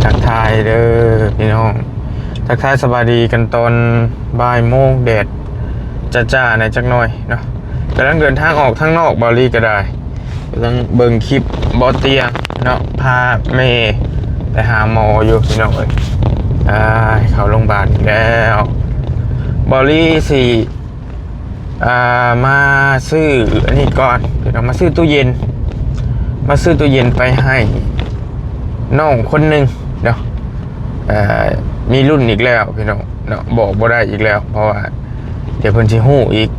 ທັກທາຍເດີພີ່ນ້ອງ ທັກທາຍສະບາຍດີກັນຕອນບ່າຍໂມງ ແດດຈ້າໆແດ່ຈັກໜ່ອຍເນາະ. ກຳລັງເດີນທາງອອກທາງນອກ ເບົາລີກໍໄດ້ ກຳລັງເບິ່ງຄລິບບໍ່ຕຽງເນາະ ພາແມ່ໄປຫາໝໍຢູ່ພີ່ນ້ອງເອີຍ. ອ້າຍ ເຂົ້າໂຮງບານອີກແລ້ວ. ເບົາລີຊິ ອ່າ ມາຊື້ອັນນີ້ກ່ອນ ເພິ່ນເອົາມາຊື້ຕູ້ເຢັນ ມາຊື້ຕູ້ເຢັນໄປໃຫ້ນ້ອງຄົນໜຶ່ງເນາະ. ເອີ ມີລຸ້ນອີກແລ້ວພີ່ນ້ອງເນາະ ບອກບໍ່ໄດ້ອີກແລ້ວ ເພາະວ່າດຽວເພິ່ນຊິຮູ້ອີກ.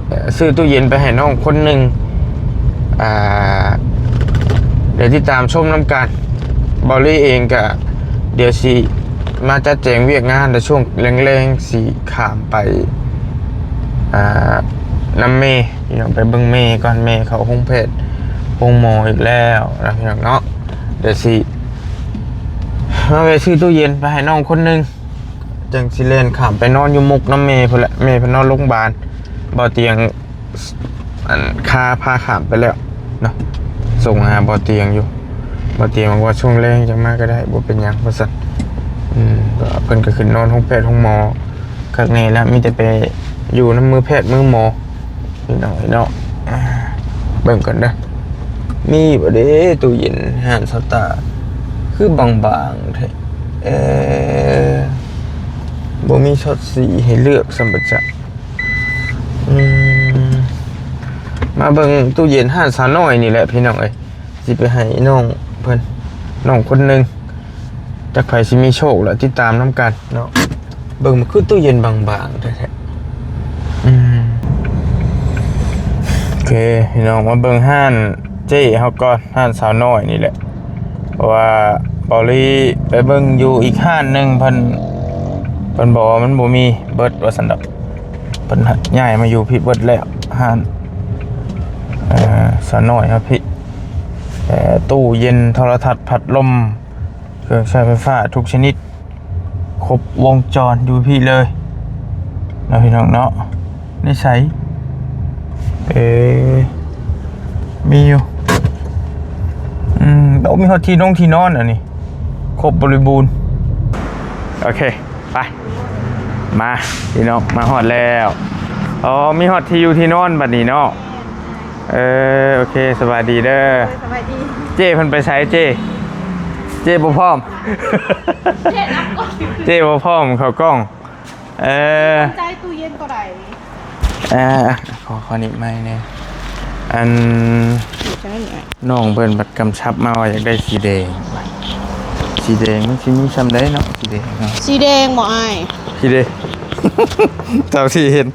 ເອີ ຊື້ຕູ້ເຢັນໄປໃຫ້ນ້ອງຄົນໜຶ່ງ ອ່າ ດຽວຕິດຕາມຊົມນຳກັນ. ເບົາລີເອງກະດຽວຊິມາຈັດແຈງວຽກງານ ແຕ່ຊ່ວງແລງໆຊິຂ້າມໄປ ອ່າ ນຳແມ່ພີ່ນ້ອງ ໄປເບິ່ງແມ່ກ່ອນ ແມ່ເຂົ້າໂຮງແພດໂຮງໝໍອີກແລ້ວນະພີ່ນ້ອງເນາະ. ດຽວຊິມາແວ່ຊື້ຕູ້ເຢັນໄປໃຫ້ນ້ອງຄົນໜຶ່ງ ຈັ່ງຊິແລ່ນຂ້າມໄປນອນຢູ່ມຸກນຳແມ່ພຸ້ນແຫຼະ. ແມ່ເພິ່ນນອນໂຮງບານ ເບົາຕຽງ ອັນ ຄາພາຂ້າມໄປແລ້ວເນາະ ສົ່ງຫາເບົາຕຽງຢູ່. ເບົາຕຽງບອກວ່າຊ່ວງແລງຈັ່ງມາກໍໄດ້ ບໍ່ເປັນຫຍັງວ່າຊັ້ນ. ອືມ ເພິ່ນກໍຂຶ້ນນອນໂຮງແພດໂຮງໝໍຄັກແນ່ແລ້ວ ມີແຕ່ໄປຢູ່ນຳມືແພດມືໝໍ ພີ່ນ້ອງເນາະ. ອ່າ ເບິ່ງກ່ອນເດີ ມີບໍ່ເດ້ຕູ້ເຢັນຮ້ານສາວຕາ ຄືບາງໆແທ້. ເອີ ບໍ່ມີຊັອດສີໃຫ້ເລືອກຊ້ຳບໍ່ຈັກ. ອືມ ມາເບິ່ງຕູ້ເຢັນຮ້ານສາວນ້ອຍນີ້ແຫຼະພີ່ນ້ອງເອີຍ ຊິໄປໃຫ້ນ້ອງເພິ່ນ ນ້ອງຄົນໜຶ່ງ ຈັກໃຜຊິມີໂຊກລະຕິດຕາມນຳກັນເນາະ. ເບິ່ງ ມັນຄືຕູ້ເຢັນບາງໆແທ້ໆ. ອືມ ໂອເຄ ພີ່ນ້ອງ ມາເບິ່ງຮ້ານເຈ້ເຮົາກ່ອນ ຮ້ານສາວນ້ອຍນີ້ແຫຼະ ເພາະວ່າເບົາລີໄປເບິ່ງຢູ່ອີກຮ້ານໜຶ່ງ ເພິ່ນ ເພິ່ນບອກວ່າມັນບໍ່ມີ ເບິດວ່າຊັ້ນດອກ. ເພິ່ນຍ້າຍມາຢູ່ພີ້ເບິດແລ້ວ ຮ້ານ ເອີ ສາວນ້ອຍເຮົາພີ້ ເອີ ຕູ້ເຢັນ ໂທລະທັດ ພັດລົມ ເຄື່ອງໃຊ້ໄຟຟ້າທຸກຊະນິດ ຄົບວົງຈອນຢູ່ພີ້ເລີຍເນາະ ພີ່ນ້ອງເນາະ. ໃນໃສ ເອີ ມີຢູ່ ອືມ ໂອ້ ມີຮອດທີ່ນົງທີ່ນອນ ອັນນີ້ຄົບບໍລິບູນ. ໂອເຄ ໄປ ມາພີ່ນ້ອງ ມາຮອດແລ້ວ. ອໍ ມີຮອດທີ່ຢູ່ທີ່ນອນບັດນີ້ເນາະ. ເອີ ໂອເຄ ສະບາຍດີເດີ. ສະບາຍດີ. ເຈ້ເພິ່ນໄປໃສເຈ້? ເຈ້ບໍ່ພ້ອມ ເຈ້ນັບກ່ອນ ເຈ້ບໍ່ພ້ອມເຂົ້າກ້ອງ. ເອີ ໃຈຕູ້ເຢັນໂຕໃດ? ເອີ ຂໍ ຂໍນິດໃໝ່ແດ່. ອັນ ຢູ່ຈັ່ງນີ້ ນ້ອງເພິ່ນບັດກຳຊັບມາວ່າຢາກໄດ້ສີແດງ ສີແດງມັນຊິມີຊ່ຳໃດເນາະ ສີແດງເນາະ? ສີແດງບໍ່ອ້າຍ? ພີ້ເດ້ ເທົ່າທີ່ເຫັນ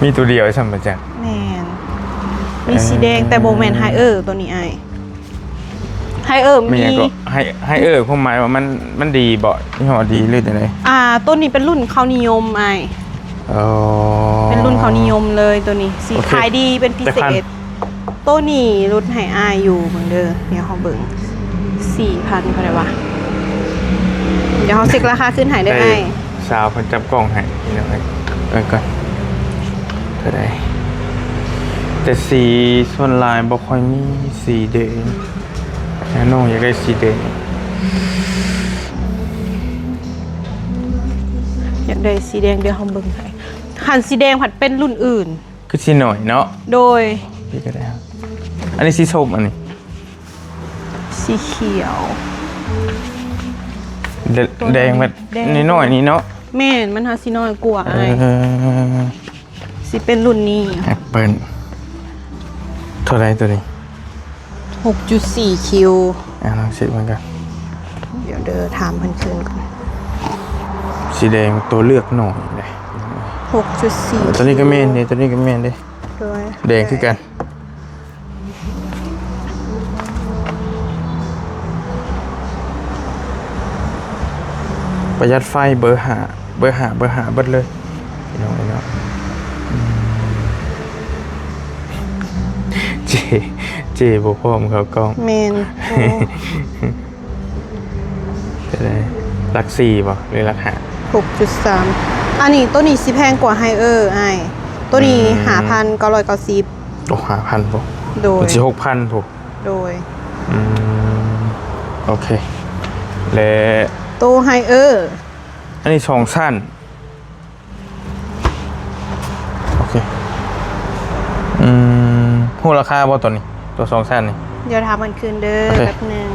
ມີໂຕດຽວຊ່ຳປະຈັກ. ແມ່ນ ມີສີແດງ ເອີ ແຕ່ບໍ່ແມ່ນໄຮເອີ ໂຕນີ້ອ້າຍ. ໄຮເອີມີ ມີຫຍັງກໍ ໄຮ ໄຮເອີ ຄວາມໝາຍວ່າມັນ ມັນດີບໍ່? ຍີ່ຫໍ້ດີຫຼືຈັ່ງໃດ? ອ່າ ໂຕນີ້ເປັນລຸ້ນເຂົານິຍົມອ້າຍ. ອໍ ເປັນລຸ້ນເຂົານິຍົມເລີຍໂຕນີ້ ຊິ ໂອເຄ ຂາຍດີເປັນພິເສດ. ຈັກພັນ? ໂຕນີ້ຫຼຸດໃຫ້ອ້າຍຢູ່ ເບິ່ງເດີ ດຽວເຮົາເບິ່ງ ສີ່ພັນເທົ່າໃດວະ? ດຽວເຮົາເຊັກລາຄາຄືນໃຫ້ເດີອ້າຍ. ສາວເພິ່ນຈັບກ້ອງໃຫ້ພີ່ນ້ອງເອີຍ ເບິ່ງກ່ອນ ເທົ່າໃດ? ແຕ່ສີສ່ວນຫຼາຍບໍ່ຄ່ອຍມີສີແດງ ນ້ອງຢາກໄດ້ສີແດງ ຢາກໄດ້ສີແດງ ດຽວເຮົາເບິ່ງໃຫ້. ຄັນສີແດງພັດເປັນລຸ້ນອື່ນ ຄືສີໜ້ອຍເນາະ. ໂດຍ ພີ້ກໍໄດ້ ອັນນີ້ສີສົ້ມ ອັນນີ້ ສີຂຽວ ແດ- ແດງແບບ ແດງ ນ້ອຍໆນີ້ເນາະ. ແມ່ນ ມັນຫາຊິນ້ອຍກວ່າອ້າຍ. ເອີ ຊິເປັນລຸ້ນນີ້ ແອັບເປິ້ນ ເທົ່າໃດໂຕນີ້? ຫົກຈຸດສີ່ຄິວ. ອ່າ ລອງເຊັກເບິ່ງກ່ອນ ດຽວເດີ ຖາມເພິ່ນຄືນກ່ອນ. ສີແດງຕົວເລືອກໜ້ອຍເດ້. ຫົກຈຸດສີ່ ໂຕນີ້ກໍແມ່ນເດ້ ໂຕນີ້ກໍແມ່ນເດ້. ໂດຍ ແດງຄືກັນ. ປະຢັດໄຟ ເບີຫ້າ ເບີຫ້າ ເບີຫ້າເບິດເລີຍ ພີ່ນ້ອງເອີຍເນາະ. ອືມ ເຈ້ ເຈ້ບໍ່ພ້ອມເຂົ້າກ້ອງ. ແມ່ນ ໂອ້ ເທົ່າໃດ? ຫຼັກສີ່ບໍ່ ຫຼືຫຼັກຫ້າ? ຫົກຈຸດສາມ. ອັນນີ້ ໂຕນີ້ຊິແພງກວ່າໄຮເອີອ້າຍ ໂຕນີ້ ອືມ ຫ້າພັນເກົ້າຮ້ອຍເກົ້າສິບ. ໂອ້ ຫ້າພັນພຸ້ນ. ໂດຍ ມັນຊິຫົກພັນພຸ້ນ. ໂດຍ ອືມ ໂອເຄ ແລະ ໂຕໄຮເອີ ອັນນີ້ສອງຊັ້ນ. ໂອເຄ ອືມ ຮູ້ລາຄາບໍ່ຕົວນີ້ ຕົວສອງຊັ້ນນີ້? ດຽວຖາມເພິ່ນຄືນເດີ ໂອເຄ ແປັບໜຶ່ງ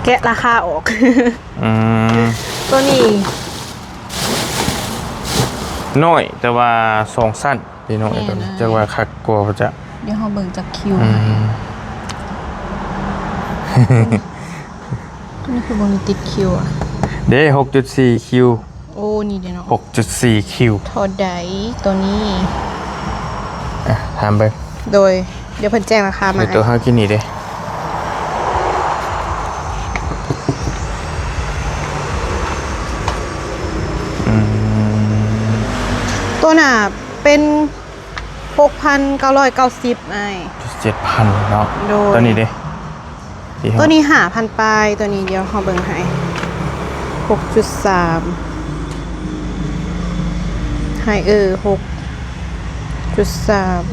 ແກະລາຄາອອກ. ອືມ ຕົວນີ້ນ້ອຍ ແຕ່ວ່າສອງຊັ້ນ ພີ່ນ້ອງເອີຍ ແມ່ນ ຕົວນີ້ ອ່າ ຈັກວ່າຄັກກວ່າບໍ່ຈັກ. ດຽວເຮົາເບິ່ງຈັກຄິວ ອືມ ໃຫ້ ຕົວນີ້ຄືບໍ່ມີຕິດຄິວອະ ເດ້ ຫົກຈຸດສີ່ຄິວ. ໂອ້ ນີ້ເດ້ເນາະ ຫົກຈຸດສີ່ຄິວ. ເທົ່າໃດຕົວນີ້? ອ່ະ ຖາມເບິ່ງ ໂດຍ ດຽວເພິ່ນແຈ້ງລາຄາມາ. ຕົວເຮົາກິນນີ້ເດ້ ອືມ ຕົວໜ້າເປັນ ຫົກພັນເກົ້າຮ້ອຍເກົ້າສິບ ອ້າຍ ເຈັດພັນເນາະ. ໂດຍ ຕົວນີ້ເດ້ ຕົວນີ້ຫ້າພັນປາຍ ຕົວນີ້ ດຽວເຮົາເບິ່ງໃຫ້ ຫົກຈຸດສາມ ໄຮເອີ ຫົກຈຸດສາມ.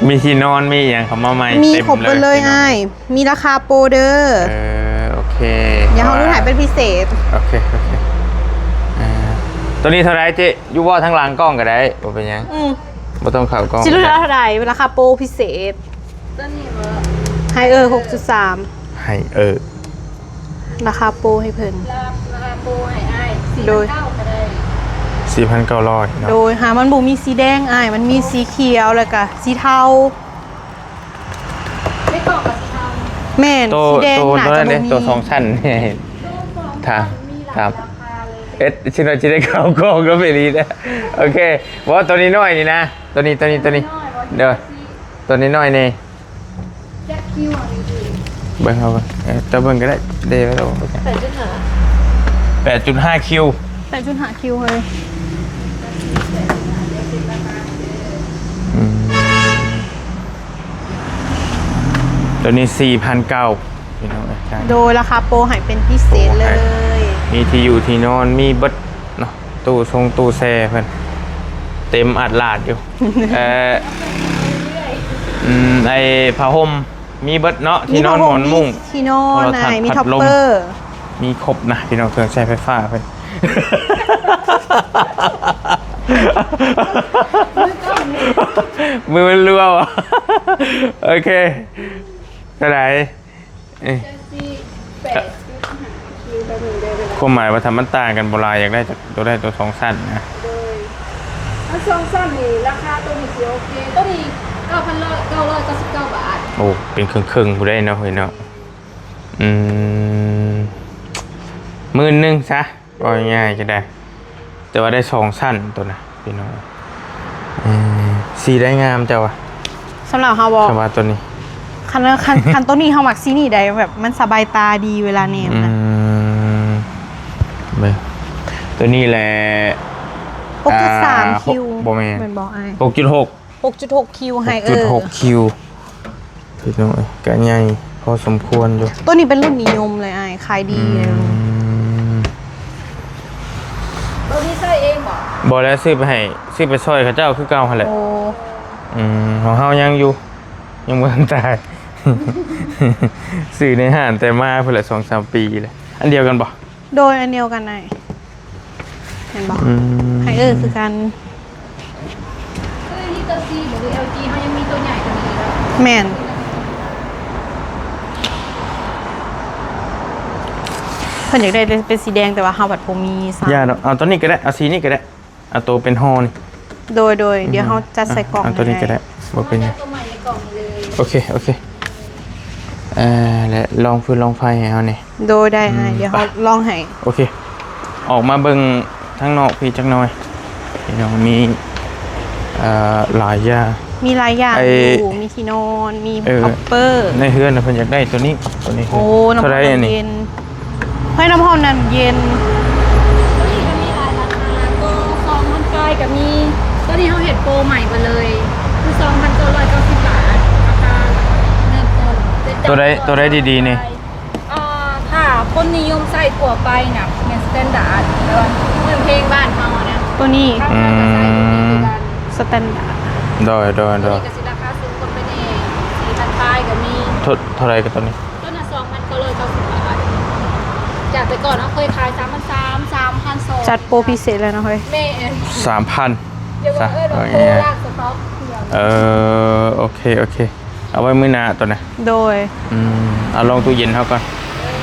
ມີທີ່ນອນ ມີອີ່ຫຍັງເຂົ້າມາໃໝ່ ມີຄົບເບິດເລີຍ ເຕັມເລີຍ ອ້າຍ. ມີລາຄາໂປເດີ. ເອີ ໂອເຄ ດຽວເຮົາຫຼຸດໃຫ້ເປັນພິເສດ. ໂອເຄ ໂອເຄ ອ່າ ຕົວນີ້ເທົ່າໃດເຈ້? ຢູ່ເວົ້າທາງຫຼັງກ້ອງກໍໄດ້ ບໍ່ເປັນຫຍັງ. ອືມ ບໍ່ຕ້ອງເຂົ້າກ້ອງ ຊິຫຼຸດເທົ່າໃດ? ເປັນລາຄາໂປພິເສດ. ຕົວນີ້ບໍ່? ໄຮເອີ ຫົກຈຸດສາມ ໄຮເອີ ລາຄາໂປໃຫ້ເພິ່ນ ລາ ລາຄາໂປໃຫ້ອ້າຍ ໂດຍ ສີ່ພັນເກົ້າກໍໄດ້ ສີ່ພັນເກົ້າຮ້ອຍເນາະ. ໂດຍ ຫາມັນບໍ່ມີສີແດງອ້າຍ ມັນມີສີຂຽວ ແລ້ວກໍສີເທົາ. ໃນກ້ອງກໍສີເທົາ ແມ່ນ ໂຕ ສີແດງ ໂຕ ໜ້າຈະບໍ່ມີ ໂຕສອງຊັ້ນ ໂຕສອງຊັ້ນ ຖາມ ມີຫຼາຍ ຖາມລາຄາເລີຍ. ເອັດ ຊິໜ້ອຍ ຊິໄດ້ເຂົ້າກ້ອງກໍໄປລີດ. ໂອເຄ ບໍ່ ໂຕນ້ອຍໆນີ້ນະ ໂຕນີ້ ໂຕນີ້ ໂຕນີ້ ໂຕນ້ອຍໆບໍ່ ເດີ ໂຕນ້ອຍໆນີ້ ຈັກຄິວອັນນີ້ ເບິ່ງເອົາເບິ່ງ ເອີ ເຈົ້າເບິ່ງກໍໄດ້ ເດໄວ້ແລ້ວ ແປດຈຸດຫ້າ ແປດຈຸດຫ້າຄິວ ແປດຈຸດຫ້າຄິວເຮີ້ຍ. ອືມ ຕົວນີ້ສີ່ພັນເກົ້າ ພີ່ນ້ອງເອີຍ. ໂດຍ ລາຄາໂປໃຫ້ເປັນພິເສດເລີຍ ມີທີ່ຢູ່ທີ່ນອນ ມີເບິດເນາະ ຕູ້ຊົງຕູ້ແຊ່ເພິ່ນເຕັມອັດລາດຢູ່. ເອີ ອືມ ໄອ້ຜ້າຫົ່ມມີເບິດເນາະ ທີ່ນອນໝອນມຸ້ງ ມີຜ້າຫົ່ມ ມີທີ່ນອນ ໂທລະທັດ ມີທັອບເປີ ພັດລົມ ມີຄົບນະ ພີ່ນ້ອງ ເຄື່ອງໃຊ້ໄຟຟ້າເພິ່ນ. ມືມັນຮົ່ວ. ໂອເຄ ເທົ່າໃດ? ເອີຍ ແປດຈຸດຫ້າຄິວ ຄວາມໝາຍວ່າຖ້າມັນຕ່າງກັນບໍ່ຫຼາຍ ຢາກໄດ້ໂຕໃດໂຕສອງຊັ້ນນະ. ໂດຍ ອັນສອງຊັ້ນນີ້ລາຄາໂຕນີ້ຊິໂອເຄ ໂຕນີ້ເກົ້າພັນເກົ້າຮ້ອຍເກົ້າສິບເກົ້າບາດ. ໂອ້ ເປັນເຄິ່ງໆ ຜູ້ໃດເນາະ ເຮີ້ຍເນາະ. ອືມ ໝື່ນໜຶ່ງຊະ ເວົ້າງ່າຍໆ ຈະໄດ້ ແຕ່ວ່າໄດ້ສອງຊັ້ນໂຕນະ ພີ່ນ້ອງ. ເອີ ສີໄດ້ງາມເຈົ້າວ່າ ສຳລັບເຮົາບໍ່? ສຳລັບໂຕນີ້ ຄັນ ຄັນ ຄັນໂຕນີ້ເຮົາມັກສີນີ້ໄດ໋ ແບບມັນສະບາຍຕາດີເວລາແນມນະ. ອືມ ເບິ່ງ ໂຕນີ້ແຫຼະ ຫົກຈຸດສາມ ອ່າ ຄິວ ບໍ່ແມ່ນ ແມ່ນບໍ່ອ້າຍ? ຫົກຈຸດຫົກ ຫົກຈຸດຫົກຄິວ ໄຮເອີ ຫົກຈຸດຫົກຄິວ ພີ່ນ້ອງເອີຍ ກະໃຫຍ່ພໍສົມຄວນຢູ່. ໂຕນີ້ເປັນລຸ້ນນິຍົມເລີຍອ້າຍ ຂາຍດີເລີຍ. ອືມ ໂຕນີ້ໃຊ້ເອງບໍ່? ບໍ່ແລ້ວ ຊື້ໄປໃຫ້ ຊື້ໄປຊ່ອຍເຂົາເຈົ້າຄືເກົ່າຫັ້ນແຫຼະ. ໂອ້ ອືມ ຂອງເຮົາຍັງຢູ່ ຍັງບໍ່ທັນຕາຍ ຊື້ໃນຮ້ານແຕ່ມາພຸ້ນແຫຼະ ສອງສາມປີແລ້ວ. ອັນດຽວກັນບໍ່? ໂດຍ ອັນດຽວກັນໄດ໋ ເຫັນບໍ່? ອືມ ໄຮເອີຄືກັນ. ຄື Little C ຫຼື LG ເຮົາຍັງມີໂຕໃຫຍ່ກວ່ານີ້ອີກເນາະ. ແມ່ນ ເພິ່ນຢາກໄດ້ເປັນສີແດງ ແຕ່ວ່າເຮົາບັດບໍ່ມີຊ້ຳ. ຢ່າດອກ ເອົາໂຕນີ້ກໍໄດ້ ເອົາສີນີ້ກໍໄດ້ ເອົາໂຕເປັນຫໍ່ນີ້. ໂດຍ ໂດຍ ອືມ ດຽວເຮົາຈັດໃສ່ກ່ອງ ເອົາໂຕນີ້ກໍໄດ້ ໃຫ້ ບໍ່ເປັນຫຍັງ ເອົາໂຕໃໝ່ໃນກ່ອງເລີຍ. ໂອເຄ ໂອເຄ ເອີ ແລະລອງຟືນລອງໄຟໃຫ້ເຮົາແດ່. ໂດຍ ໄດ້ ອືມ ອ້າຍ ດຽວເຮົາລອງໃຫ້. ໂອເຄ ອອກມາເບິ່ງທາງນອກພີ້ຈັກໜ່ອຍ ພີ່ນ້ອງ ມີ ເອີ ຫຼາຍຢ່າງ ມີຫຼາຍຢ່າງ ໄອ້ ຢູ່ ມີທີ່ນອນ ມີ ເອີ ທັອບເປີ ໃນເຮືອນນະ ເພິ່ນຢາກໄດ້ໂຕນີ້ ໂຕນີ້. ໂອ້ ເທົ່າໃດອັນນີ້? ນ້ຳຮ້ອນເຢັນ ເຮີ້ຍ ນ້ຳຮ້ອນນັ້ນເຢັນ. ໂຕນີ້ກໍມີຫຼາຍລາຄາ ກໍສອງພັນປາຍກໍມີ. ໂຕນີ້ເຮົາເຮັດໂປໃໝ່ເບິດເລີຍ ຄືສອງພັນເກົ້າຮ້ອຍເກົ້າສິບບາດ ລາຄາເລີ່ມຕົ້ນ. ໂຕໃດ ໂຕໃດດີໆນີ້? ອ່າ ຖ້າຄົນນິຍົມໃຊ້ທົ່ວໄປນະ ແມ່ນສະແຕນດາດ ແຕ່ວ່າເລື່ອງເພງບ້ານເຮົານະ ໂຕນີ້ ອືມ ສະແຕນດາດ. ໂດຍ ໂດຍ ໂດຍ ໂຕນີ້ກໍຊິລາຄາສູງກວ່າໄປແດ່ ສີ່ພັນປາຍກໍມີ. ເທົ່າ ເທົ່າໃດກໍໂຕນີ້? ໂຕນັ້ນສອງພັນເກົ້າຮ້ອຍເກົ້າສິບບາດ. ຈາກແຕ່ກ່ອນເຮົາເຄີຍຂາຍສາມພັນສາມ ສາມພັນສອງ ຈັດໂປພິເສດແລ້ວເນາະເຮີຍ. ແມ່ນ ສາມພັນ ຢ່າວ່າເອີ້ນວ່າໂປລາກສະຕັອກ. ເອີ ໂອເຄ ໂອເຄ ເອົາໄວ້ມື້ໜ້າໂຕນັ້ນ. ໂດຍ ອືມ ເອົາລົງຕູ້ເຢັນເຮົາກ່ອນ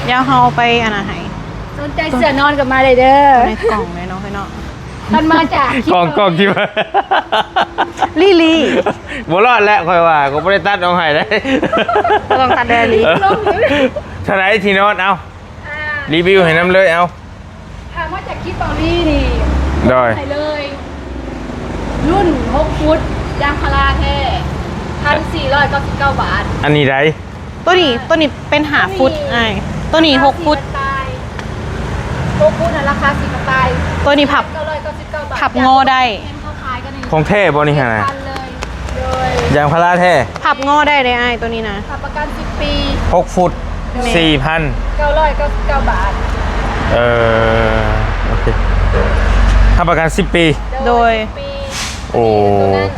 ດຽວເຮົາໄປອັນນັ້ນໃຫ້. ສົນໃຈເສື້ອນອນກໍມາໄດ້ເດີ ໃນກ່ອງເລີຍເນາະເຮີຍເນາະ. ມັນມາຈາກ ກ່ອງ ກ່ອງທີ່ວ່າ ລີ່ລີ່ ບໍ່ລອດແຫຼະ ຂ້ອຍວ່າ ກໍບໍ່ໄດ້ຕັດອອກໃຫ້ໄດ໋. ບໍ່ຕ້ອງຕັດເດີລີ່. ເອີ ເທົ່າໃດທີ່ນອນ? ເອົາ ອ່າ ຣີວິວໃຫ້ນຳເລີຍ ເອົາ. ຖ້າມາຈາກຄລິບເກົາຫຼີນີ້ ໂດຍ ໃຫ້ເລີຍ ລຸ້ນຫົກຟຸດ ຢາງພາລາແທ້ ພັນສີ່ຮ້ອຍເກົ້າສິບເກົ້າບາດ. ອັນນີ້ໃດ? ໂຕນີ້ ໂຕນີ້ເປັນຫ້າຟຸດ ໂຕນີ້ ອ້າຍ ໂຕນີ້ຫົກຟຸດ ຫົກຟຸດນະ ລາຄາສີ່ພັນປາຍ. ໂຕນີ້ພັບ ເກົ້າຮ້ອຍເກົ້າສິບເກົ້າບາດ ພັບງໍໄດ້. ຂອງແທ້ບໍ່ນີ້ຫັ້ນນະ? ໂດຍ ຢາງພາລາແທ້ ພັບງໍໄດ້ເດ້ອ້າຍ ໂຕນີ້ນະ. ຮັບປະກັນສິບປີ ຫົກຟຸດ ແມ່ນ ສີ່ພັນ ເກົ້າຮ້ອຍເກົ້າສິບເກົ້າບາດ. ເອີ ໂອເຄ ຮັບປະກັນສິບປີ. ໂດຍ ໂດຍ ສິບປີ. ໂອ້ ໂຕນັ້ນ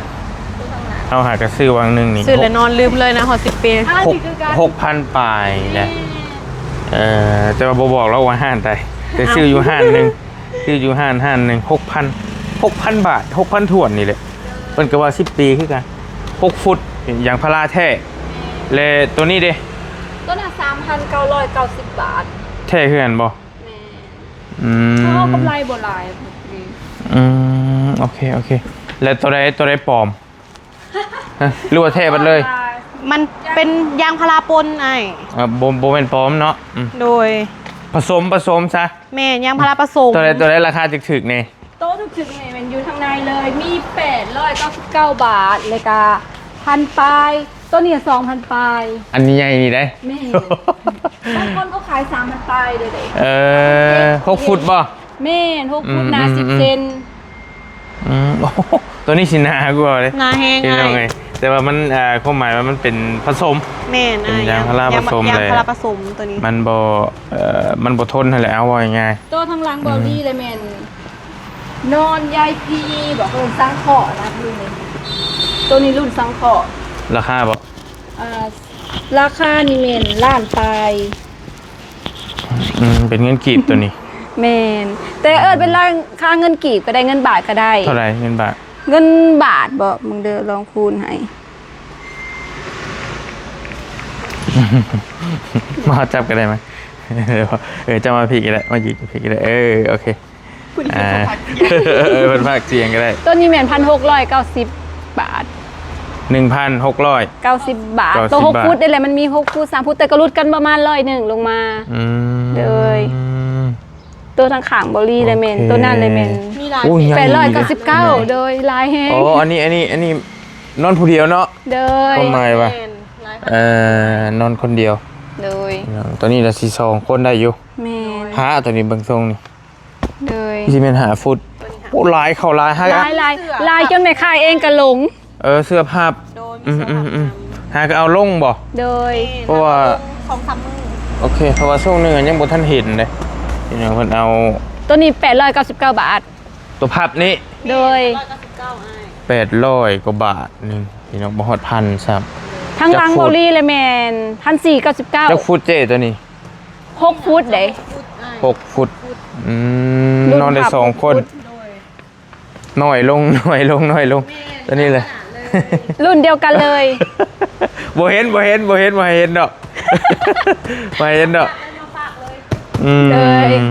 ໂຕທາງຫຼັງ ເຮົາຫາກະຊື້ຫວ່າງໜຶ່ງນີ້ ຊື້ແລ້ວນອນລືມເລີຍນະ ຮອດສິບປີ. ຫົກ ຫົກພັນປາຍນະ. ເອີ ແຕ່ວ່າບໍ່ບອກລະວ່າຮ້ານໃດ ແຕ່ຊື້ຢູ່ຮ້ານໜຶ່ງ ຊື້ຢູ່ຮ້ານ ຮ້ານໜຶ່ງ ຫົກພັນ ຫົກພັນບາດ ຫົກພັນຖ້ວນນີ້ແຫຼະ. ເພິ່ນກໍວ່າສິບປີຄືກັນ ຫົກຟຸດ ຢາງພາລາແທ້. ແລະໂຕນີ້ເດ? ໂຕນັ້ນສາມພັນເກົ້າຮ້ອຍເກົ້າສິບບາດ. ແທ້ຄືກັນບໍ່? ແມ່ນ ອືມ ເພາະວ່າກຳໄລບໍ່ຫຼາຍ. ອືມ ໂອເຄ ໂອເຄ ແລະໂຕໃດ ໂຕໃດປອມ? ຮະ ຫຼືວ່າແທ້ເບິດເລີຍ? ມັນເປັນຢາງພາລາປົນອ້າຍ. ເອີ ບໍ່ ບໍ່ແມ່ນປອມເນາະ. ອືມ ໂດຍ ປະສົມ ປະສົມຊະ. ແມ່ນ ຢາງພາລາປະສົມ. ໂຕໃດ ໂຕໃດລາຄາຖືກໆນີ້? ໂຕຖືກໆນີ້ແມ່ນຢູ່ທາງໃນເລີຍ ມີແປດຮ້ອຍເກົ້າສິບເກົ້າບາດ ແລ້ວກະພັນປາຍ. ໂຕນີ້ສອງພັນປາຍ. ອັນໃຫຍ່ນີ້ໄດ໋. ແມ່ນ ບາງຄົນເຂົາຂາຍສາມພັນປາຍເດ້. ເອີ ຫົກຟຸດບໍ່? ແມ່ນ ຫົກຟຸດ ອືມ ໜາ ອືມ ສິບ ອືມ ເຊັນ. ອືມ ໂອ້ ໂຕນີ້ຊິໜາກວ່າເດ້ ໜາແຮງ ພີ່ນ້ອງເອີຍ. ແຕ່ວ່າມັນ ອ່າ ຄວາມໝາຍວ່າມັນເປັນປະສົມ. ແມ່ນ ເປັນ ອ່າ ຢາງພາລາປະສົມ ຢາງ ຢາງພາລາປະສົມໂຕນີ້. ມັນບໍ່ ເອີ ມັນບໍ່ທົນຫັ້ນແຫຼະ ເອົາເວົ້າງ່າຍໆ. ໂຕທາງຫຼັງ ອືມ ເບົາລີແລະແມ່ນ ນອນຢາຍພີບໍ່ ເພິ່ນສັງເຄາະນະ. ໂຕນີ້ລຸ້ນສັງເຄາະ. ລາຄາບໍ່? ອ່າ ລາຄານີ້ແມ່ນລ້ານປາຍ. ອືມ ເປັນເງິນກີບໂຕນີ້. ແມ່ນ ແຕ່ເອີ້ນເປັນລາຄາເງິນກີບກໍໄດ້ ເງິນບາດກໍໄດ້. ເທົ່າໃດເງິນບາດ? ເງິນບາດບໍ່? ເບິ່ງເດີ ລອງຄູນໃຫ້. ມາຈັບກໍໄດ້ໄໝ? ເອີ ເຈົ້າມາພີ້ກໍໄດ້ ມາຢືນພີ້ກໍໄດ້. ເອີ ໂອເຄ ອ່າ ເພິ່ນພາກສຽງກໍໄດ້. ໂຕນີ້ແມ່ນພັນຫົກຮ້ອຍເກົ້າສິບບາດ. ໜຶ່ງພັນຫົກຮ້ອຍເກົ້າສິບບາດ. ເກົ້າສິບບາດ ໂຕຫົກຟຸດນີ້ແຫຼະ ມັນມີຫົກຟຸດ ສາມຟຸດ ແຕ່ກໍຫຼຸດກັນປະມານຮ້ອຍໜຶ່ງລົງມາ. ອືມ ໂດຍ ໂຕທາງຂ້າງເບົາລີແລະແມ່ນ ໂອເຄ ໂຕນັ້ນແລະແມ່ນ ມີຫຼາຍ ໂອ້ຍ ໃຫຍ່ ແປດຮ້ອຍເກົ້າສິບເກົ້າ. ໂດຍ ຫຼາຍແຮງ. ອໍ ອັນນີ້ ອັນນີ້ ອັນນີ້ນອນຜູ້ດຽວເນາະ. ໂດຍ ຄວາມໝາຍວ່າ ແມ່ນ ຫຼາຍຄົນ ເອີ ນອນຄົນດຽວ. ໂດຍ ຕົວນີ້ລະຊິສອງຄົນໄດ້ຢູ່. ແມ່ນ ຫາຕົວນີ້ເບິ່ງຊົງນີ້. ໂດຍ ຊິແມ່ນຫ້າຟຸດ. ໂອ້ ຫຼາຍເຂົ້າຫຼາຍ ຫຼາຍ ຫຼາຍ ຫຼາຍຈົນແມ່ຄ້າເອງກໍຫຼົງ. ເອີ ເສື້ອພັບ. ໂດຍ ມີເສື້ອພັບນຳ. ຫາກໍເອົາລົງບໍ່? ໂດຍ ເພາະວ່າ ສອງສາມມື້. ໂອເຄ ເພາະວ່າຊ່ວງໜຶ່ງຍັງບໍ່ທັນເຫັນເດ້. ເພິ່ນເອົາ ຕົວນີ້ແປດຮ້ອຍເກົ້າສິບເກົ້າບາດ. ຕົວພັບນີ້? ໂດຍ ແປດຮ້ອຍກວ່າບາດໜຶ່ງ ພີ່ນ້ອງ ບໍ່ຮອດພັນຊ້ຳ. ທາງຫຼັງເບົາລີລະແມ່ນ ພັນສີ່ເກົ້າສິບເກົ້າ. ຈັກຟຸດເຈ້ຕົວນີ້? ຫົກຟຸດເດ້. ຫົກຟຸດ. ອືມ ນອນໄດ້ສອງຄົນ. ໜ້ອຍລົງ ໜ້ອຍລົງ ໜ້ອຍລົງ. ແມ່ນ ຕົວນີ້ແຫຼະ ລຸ້ນດຽວກັນເລີຍ. ບໍ່ເຫັນ ບໍ່ເຫັນ ບໍ່ເຫັນ ບໍ່ໃຫ້ເຫັນດອກ ບໍ່ໃຫ້ເຫັນດອກ. ອືມ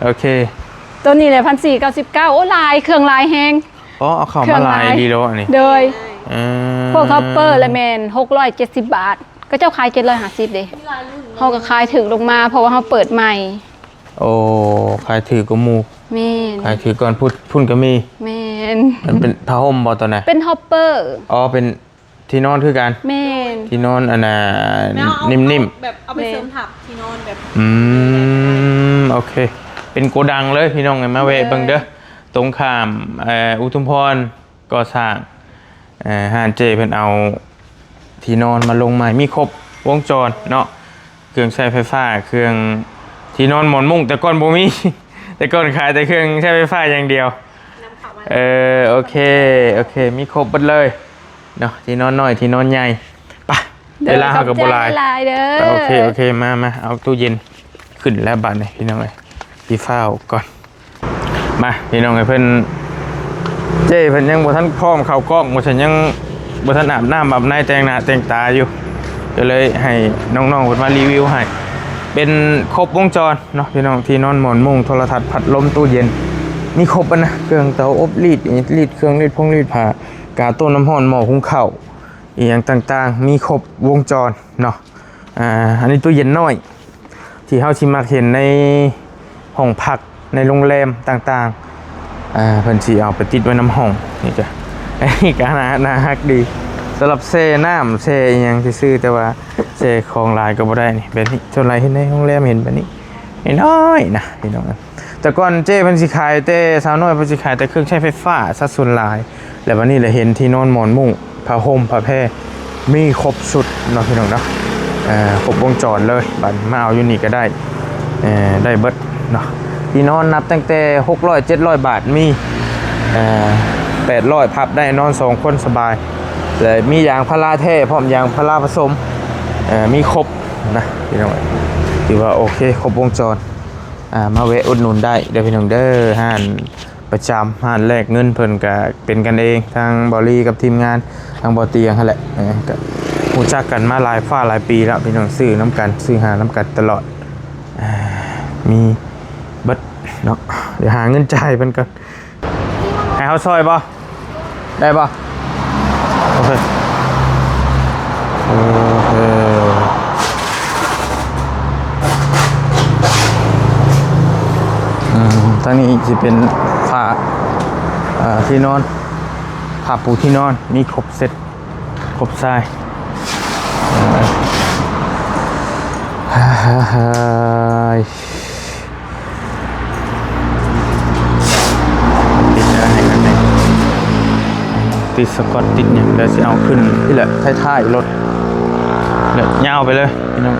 ໂອເຄ ຕົວນີ້ແຫຼະ ພັນສີ່ເກົ້າສິບເກົ້າ. ໂອ້ ຫຼາຍ ເຄື່ອງຫຼາຍແຮງ. ອໍ ເອົາເຂົ້າມາຫຼາຍດີໂລອັນນີ້. ໂດຍ ເອີ ພວກທັອບເປີລະແມ່ນຫົກຮ້ອຍເຈັດສິບບາດ. ເຂົາເຈົ້າຂາຍເຈັດຮ້ອຍຫ້າສິບເດ້. ເຮົາກໍຂາຍຖືກລົງມາ ເພາະວ່າເຮົາເປີດໃໝ່. ໂອ້ ຂາຍຖືກກວ່າໝູ່. ແມ່ນ ຂາຍຖືກກ່ອນພຸ້ນ ພຸ້ນກໍມີ. ແມ່ນ ມັນເປັນຜ້າຫົ່ມບໍ່ຕົວນັ້ນ? ເປັນທັອບເປີ. ອໍ ເປັນທີ່ນອນຄືກັນ. ແມ່ນ ທີ່ນອນອັນນ່າ ແມ່ນ ເອົາ ນິ້ມໆ ແບບເອົາໄປເສີມທັບທີ່ນອນແບບ. ອືມ ໂອເຄ ເປັນໂກດັງເລີຍ ພີ່ນ້ອງເອີຍ ມາແວະເບິ່ງເດີ. ໂດຍ ຕົງຂ້າມ ເອີ ອຸທຸມພອນ ກໍ່ສ້າງ ເອີ ຮ້ານເຈ້ເພິ່ນເອົາທີ່ນອນມາລົງໃໝ່ ມີຄົບວົງຈອນເນາະ ເຄື່ອງໃຊ້ໄຟຟ້າ ເຄື່ອງທີ່ນອນໝອນມຸ້ງ ແຕ່ກ່ອນບໍ່ມີ ແຕ່ກ່ອນຂາຍແຕ່ເຄື່ອງໃຊ້ໄຟຟ້າຢ່າງດຽວ. ນຳເຂົ້າມ ເອີ ໂອເຄ ໂອເຄ ມີຄົບເບິດເລີຍເນາະ ທີ່ນອນນ້ອຍ ທີ່ນອນໃຫຍ່. ໄປ ໂດຍ ເວລາເຮົາກໍບໍ່ຫຼາຍ ຂອບໃຈຫຼາຍໆເດີ. ໂອເຄ ໂອເຄ ມາ ມາ ເອົາຕູ້ເຢັນຂຶ້ນແລ້ວບາດນີ້ ພີ່ນ້ອງເອີຍ ຊິຟ້າວກ່ອນ. ມາ ພີ່ນ້ອງເອີຍ ເພິ່ນ ເຈ້ເພິ່ນຍັງບໍ່ທັນພ້ອມເຂົ້າກ້ອງ ບໍ່ທັນ ຍັງບໍ່ທັນອາບນ້ຳອາບໃນ ແຕ່ງໜ້າແຕ່ງຕາຢູ່ ກໍເລີຍໃຫ້ນ້ອງໆເພິ່ນມາຣີວິວໃຫ້. ເປັນຄົບວົງຈອນເນາະ ພີ່ນ້ອງ ທີ່ນອນ ໝອນມຸ້ງ ໂທລະທັດ ພັດລົມ ຕູ້ເຢັນ ມີຄົບຫັ້ນນະ ເຄື່ອງເຕົາອົບ ລີດ ລີດເຄື່ອງ ລີດຜົງ ລີດຜ້າ ກາຕົ້ມນ້ຳຮ້ອນ ໝໍ້ຫຸງເຂົ້າ ອີ່ຫຍັງຕ່າງໆ ມີຄົບວົງຈອນເນາະ. ອ່າ ອັນນີ້ຕູ້ເຢັນນ້ອຍ ທີ່ເຮົາຊິມັກເຫັນໃນຫ້ອງພັກ ໃນໂຮງແຮມຕ່າງໆ ເພິ່ນຊິເອົາໄປຕິດໄວ້ນຳຫ້ອງ. ນີ້ກະ ອັນນີ້ກະໜ້າ ໜ້າຮັກດີ ສຳລັບແຊ່ນ້ຳ ແຊ່ອີ່ຫຍັງຊື່ໆ ແຕ່ວ່າແຊ່ຂອງຫຼາຍກໍບໍ່ໄດ້. ນີ້ແບບນີ້ ສ່ວນຫຼາຍເຫັນໃນໂຮງແຮມ ເຫັນແບບນີ້ ນ້ອຍໆນະ ພີ່ນ້ອງ. ແຕ່ກ່ອນເຈ້ເພິ່ນຊິຂາຍແຕ່ ສາວນ້ອຍເພິ່ນຊິຂາຍແຕ່ເຄື່ອງໃຊ້ໄຟຟ້າຊະສ່ວນຫຼາຍ ແລ້ວບັດນີ້ລະເຫັນທີ່ນອນ ໝອນມຸ້ງ ຜ້າຫົ່ມ ຜ້າແພ ມີຄົບຊຸດເນາະ ພີ່ນ້ອງເນາະ. ເອີ ຄົບວົງຈອນເລີຍ ບັດມາເອົາຢູ່ນີ້ກໍໄດ້ ເອີ ໄດ້ເບິດເນາະ. ທີ່ນອນນັບຕັ້ງແຕ່ຫົກຮ້ອຍ ເຈັດຮ້ອຍບາດ ມີ ເອີ ແປດຮ້ອຍ ພັບໄດ້ ນອນສອງຄົນສະບາຍ ແລະ ມີຢາງພາລາແທ້ພ້ອມ ຢາງພາລາປະສົມ ເອີ ມີຄົບນະ ພີ່ນ້ອງ. ຖືວ່າໂອເຄ ຄົບວົງຈອນ. ອ່າ ມາແວະອຸດໜູນໄດ້ເດີ ພີ່ນ້ອງເດີ. ຮ້ານປະຈຳ ຮ້ານແລກເງິນເພິ່ນກະເປັນກັນເອງ ທາງບ່າວລີກັບທີມງານ ທາງບ່າວຕຽງຫັ້ນແຫຼະ ເອີ ກະຮູ້ຈັກກັນມາຫຼາຍຟ້າຫຼາຍປີແລ້ວ ພີ່ນ້ອງ ຊື້ນຳກັນ ຊື້ຫານຳກັນຕະຫຼອດ. ອ່າ ມີເບິດເນາະ ດຽວຫາເງິນຈ່າຍເພິ່ນກ່ອນ. ໃຫ້ເຮົາຊ່ອຍບໍ່? ໄດ້ບໍ່? ໂອເຄ ໂອເຄ. ອືມ ທາງນີ້ຊິເປັນຜ້າ ເອີ ທີ່ນອນ ຜ້າປູທີ່ນອນ ມີຄົບເຊັດ ຄົບຊາຍ. ເອີ ຕິດອັນນີ້ກັນນີ້ ຕິດສະກອດ ຕິດຫຍັງ ແລ້ວຊິເອົາຂຶ້ນພີ້ແຫຼະ ທ້າຍໆລົດ ແລ້ວຍາວໄປເລີຍ ພີ່ນ້ອງ.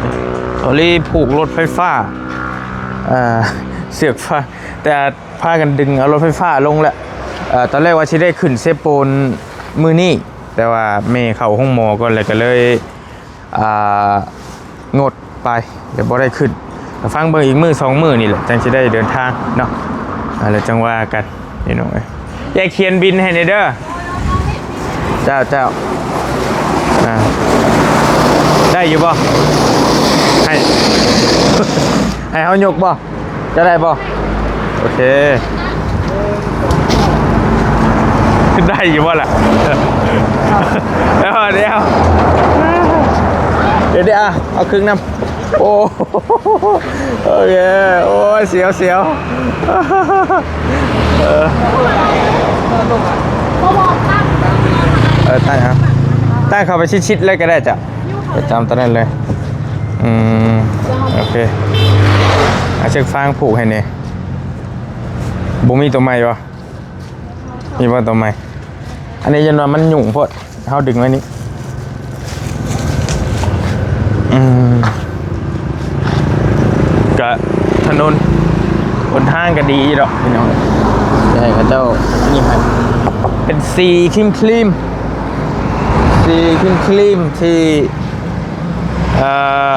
ຕອນນີ້ຜູກລົດໄຟຟ້າ ເອີ ເຊືອກຟາງ ແຕ່ພາກັນດຶງເອົາລົດໄຟຟ້າລົງແລ້ວ. ເອີ ຕອນແລກວ່າຊິໄດ້ຂຶ້ນເຊໂປນມື້ນີ້ ແຕ່ວ່າແມ່ເຂົ້າໂຮງໝໍກ່ອນ ແລ້ວກໍເລີຍ ອ່າ ງົດໄປ ແລ້ວບໍ່ໄດ້ຂຶ້ນ. ຟັງເບິ່ງອີກມື້ສອງມື້ນີ້ແຫຼະ ຈັ່ງຊິໄດ້ເດີນທາງເນາະ. ອ່າ ແລ້ວຈັ່ງວ່າກັນ ພີ່ນ້ອງເອີຍ. ແຍກຂຽນບິນໃຫ້ແດ່ເດີ. ເຈົ້າ ເຈົ້າ. ອ່າ ໄດ້ຢູ່ບໍ່? ໃຫ້ ໃຫ້ເຮົາຍົກບໍ່? ຈະໄດ້ບໍ່? ໂອເຄ ໄດ້ຢູ່ບໍ່ລະ? ດຽວ ດຽວ ດຽວ ເອົາເຄິ່ງນຳ. ໂອ້ ໂອເຄ ໂອ້ຍ ສຽວ ສຽວ ເອີ ເອີ ຕັ້ງເອົາ ຕັ້ງເຂົ້າໄປຊິດໆເລີຍກໍໄດ້ເຈົ້າ. ໄປຕາມຕົວນັ້ນເລີຍ. ອືມ ໂອເຄ ເອົາເຊືອກຟາງຜູກໃຫ້ແດ່. ບໍ່ມີຕົວໃໝ່ບໍ່? ມີບໍ່ຕົວໃໝ່? ອັນນີ້ຢ້ານວ່າມັນຫຍຸ້ງໂພດ ເຮົາດຶງໄວ້ນີ້. ອືມ ກະຖະໜົນຫົນທາງກະດີຢູ່ດອກ ພີ່ນ້ອງ. ຢາກໃຫ້ເຂົາເຈົ້ານີ້ໃຫ້ ເປັນສີຄຣີມໆ ສີຄຣີມໆ ທີ່ ເອີ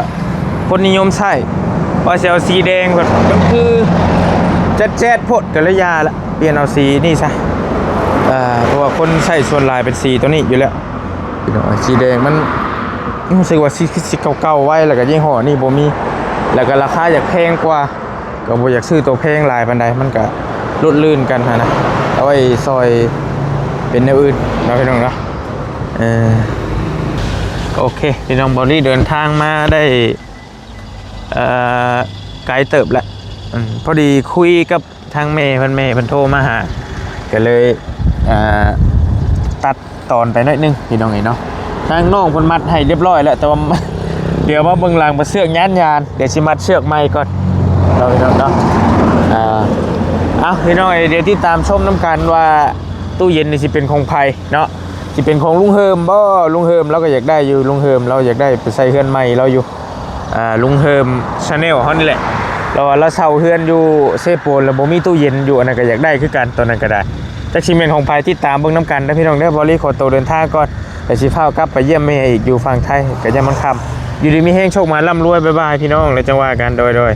ຄົນນິຍົມໃຊ້. ວ່າຊິເອົາສີແດງ ແບບ ກໍຄືແຈດໆໂພດ ກໍເລີຍຢ່າລະ ປ່ຽນເອົາສີນີ້ຊະ. ເອີ ເພາະວ່າຄົນໃຊ້ສ່ວນຫຼາຍເປັນສີຕົວນີ້ຢູ່ແລ້ວ ພີ່ນ້ອງ. ສີແດງມັນ ຮູ້ສຶກວ່າສີ ສີເກົ່າໆໄວ້ ແລ້ວກໍຍີ່ຫໍ້ນີ້ບໍ່ມີ ແລ້ວກໍລາຄາຢາກແພງກວ່າ ກໍບໍ່ຢາກຊື້ໂຕແພງຫຼາຍປານໃດ ມັນກໍຫຼຸດລື່ນກັນຫັ້ນນະ ເອົາໄວ້ຊ່ອຍເປັນແນວອື່ນເນາະ ພີ່ນ້ອງເນາະ. ເອີ ໂອເຄ ພີ່ນ້ອງ ບອນນີ້ເດີນທາງມາໄດ້ ເອີ ໄກເຕີບແລ້ວ. ອືມ ພໍດີຄຸຍກັບທາງແມ່ເພິ່ນ ແມ່ເພິ່ນໂທມາຫາ ກໍເລີຍ ເອີ ຕັດ ຕອນໄປໜ້ອຍໜຶ່ງ ພີ່ນ້ອງເອີຍເນາະ. ທາງນ້ອງເພິ່ນມັດໃຫ້ຮຽບຮ້ອຍແລ້ວ ແຕ່ວ່າ ດຽວມາເບິ່ງຫຼັງ ເປັນເຊືອກຍານໆ ດຽວຊິມັດເຊືອກໃໝ່ກ່ອນເນາະ ພີ່ນ້ອງເນາະ. ອ່າ ເອົາ ພີ່ນ້ອງເອີຍ ດຽວຕິດຕາມຊົມນຳກັນວ່າ ຕູ້ເຢັນນີ້ຊິເປັນຂອງໃຜເນາະ ຊິເປັນຂອງລຸງເຮີມບໍ່? ລຸງເຮີມລາວກໍຢາກໄດ້ຢູ່ ລຸງເຮີມລາວຢາກໄດ້ໄປໃສ່ເຮືອນໃໝ່ລາວຢູ່. ອ່າ ລຸງເຮີມ Channel ເຮົານີ້ແຫຼະ ລາວວ່າລາວເຊົ່າເຮືອນຢູ່ເຊໂປນ ແລ້ວບໍ່ມີຕູ້ເຢັນຢູ່ ອັນນັ້ນກໍຢາກໄດ້ຄືກັນ ຕອນນັ້ນກໍໄດ້. ຈັກຊິແມ່ນຂອງໃຜ ຕິດຕາມເບິ່ງນຳກັນເດີພີ່ນ້ອງເດີ. ເບົາລີຂໍໂຕເດີນທາງກ່ອນ ແລ້ວຊິຟ້າວກັບໄປຢ້ຽມແມ່ອີກຢູ່ຝັ່ງໄທ ກໍຍັງມັນຄ່ຳ. ຢູ່ດີມີແຮງ ໂຊກໝານ ລ່ຳລວຍ ບາຍບາຍພີ່ນ້ອງ ແລ້ວຈັ່ງວ່າກັນ ໂດຍໂດຍ.